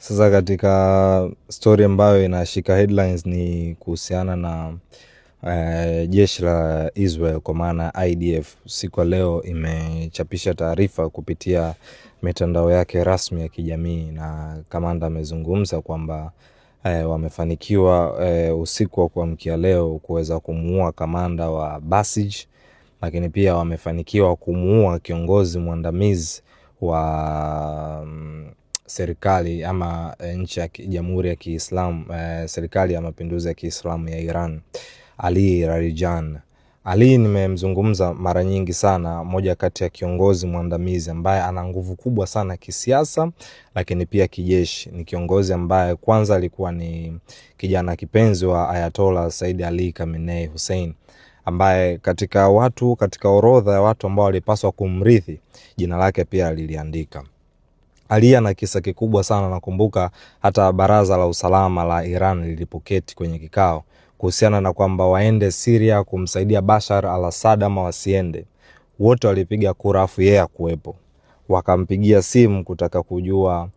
Sasa katika story ambayo inashika headlines ni kuhusiana na jeshi la Israel kwa maana IDF siku ya leo imechapisha taarifa kupitia mitandao yake rasmi ya kijamii, na kamanda amezungumza kwamba wamefanikiwa usiku wa kuamkia leo kuweza kumuua kamanda wa Basij, lakini pia wamefanikiwa kumuua kiongozi mwandamizi wa serikali ama nchi ya Jamhuri ya Kiislamu, serikali ya mapinduzi ya Kiislamu ya Iran, Ali Larijani. Ali nimemzungumza mara nyingi sana, moja kati ya kiongozi mwandamizi ambaye ana nguvu kubwa sana kisiasa, lakini pia kijeshi. Ni kiongozi ambaye kwanza alikuwa ni kijana kipenzi wa Ayatollah Said Ali Khamenei Hussein, ambaye katika orodha ya watu ambao walipaswa kumrithi jina lake pia liliandika. Ali ana kisa kikubwa sana. Nakumbuka hata baraza la usalama la Iran lilipoketi kwenye kikao kuhusiana na kwamba waende Syria kumsaidia Bashar al-Assad ama wasiende, wote walipiga kura, afu yeye hakuwepo. Wakampigia simu kutaka kujua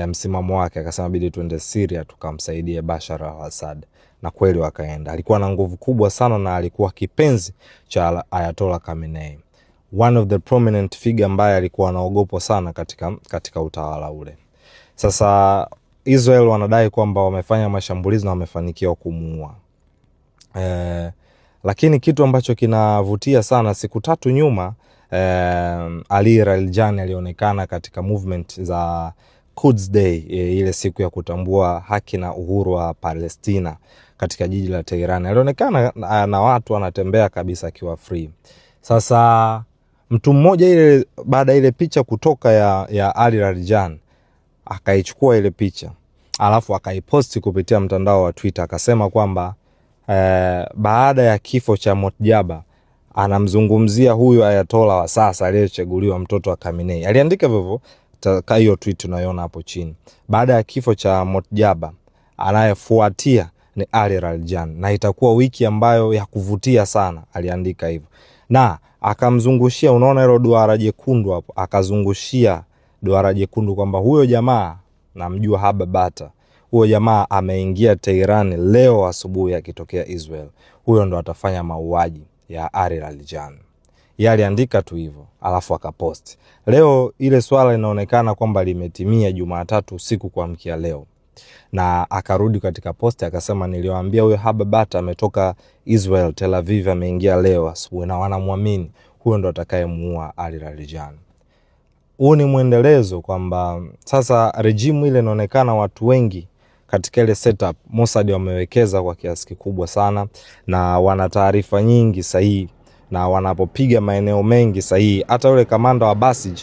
msimamo wake, akasema bidi tuende Syria tukamsaidie Bashar al-Assad, na kweli wakaenda. Alikuwa na nguvu kubwa sana na alikuwa kipenzi cha Ayatollah Khamenei, one of the prominent figure ambaye alikuwa anaogopwa sana katika utawala ule. Sasa Israel wanadai kwamba wamefanya mashambulizi na wamefanikiwa kumuua. Lakini kitu ambacho kinavutia sana, siku 3 nyuma Ali Larijani alionekana katika movement za Quds Day, ile siku ya kutambua haki na uhuru wa Palestina katika jiji la Tehran. Alionekana na watu anatembea kabisa akiwa free. Sasa mtu mmoja ile baada ile picha kutoka ya Ali Larijani akaichukua ile picha alafu akaiposti kupitia mtandao wa Twitter, akasema kwamba baada ya kifo cha Mojtaba anamzungumzia huyu Ayatollah wa sasa aliyechaguliwa, mtoto wa Khamenei. Aliandika hivyo hiyo tweet tunaiona hapo chini. Baada ya kifo cha Mojtaba anayefuatia ni Ali Larijani na itakuwa wiki ambayo ya kuvutia sana, aliandika hivyo. Na akamzungushia, unaona hilo duara jekundu hapo, akazungushia duara jekundu kwamba huyo jamaa namjua Haba Bata, huyo jamaa ameingia Tehran leo asubuhi akitokea Israel, huyo ndo atafanya mauaji ya Ali Larijani. Yeye aliandika tu hivyo alafu akapost. Leo ile swala inaonekana kwamba limetimia Jumatatu usiku kuamkia leo. Na akarudi katika posti akasema, niliwaambia huyo Haba Bata ametoka Israel Tel Aviv, ameingia leo asubuhi na wanamwamini huyo ndo atakayemuua Ali Larijani. Huu ni mwendelezo kwamba sasa regime ile inaonekana watu wengi katika ile setup Mossad wamewekeza kwa kiasi kikubwa sana na wana taarifa nyingi sahihi na wanapopiga maeneo mengi sahihi. Hata yule kamanda wa Basij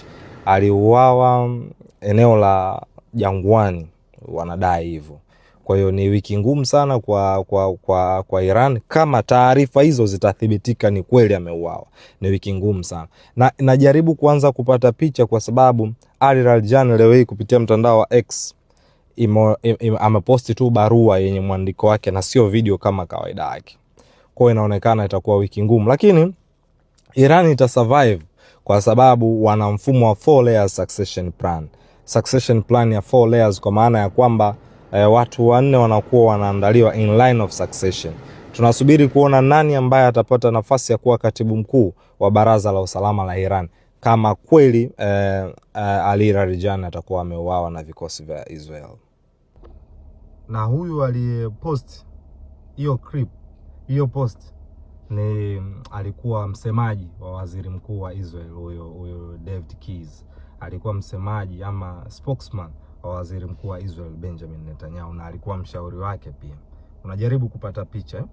aliuawa eneo la Jangwani, wanadai hivyo. Kwa hiyo ni wiki ngumu sana kwa Iran kama taarifa hizo zitathibitika ni kweli ameuawa. Ni wiki ngumu sana. Na najaribu kuanza kupata picha kwa sababu Ali Larijani leo hii kupitia mtandao wa X ameposti tu barua yenye mwandiko wake na sio video kama kawaida yake. Kwa hiyo inaonekana itakuwa wiki ngumu, lakini Iran ita survive kwa sababu wana mfumo wa 4 layers succession plan. Succession plan ya 4 layers kwa maana ya kwamba watu wanne wanakuwa wanaandaliwa in line of succession. Tunasubiri kuona nani ambaye atapata nafasi ya kuwa katibu mkuu wa Baraza la Usalama la Iran kama kweli Ali Larijani atakuwa ameuawa na vikosi vya Israel. Na huyu aliyepost hiyo clip, hiyo post ni alikuwa msemaji wa waziri mkuu wa Israel, huyo David Keys alikuwa msemaji ama spokesman wa waziri mkuu wa Israel Benjamin Netanyahu, na alikuwa mshauri wake pia. Unajaribu kupata picha?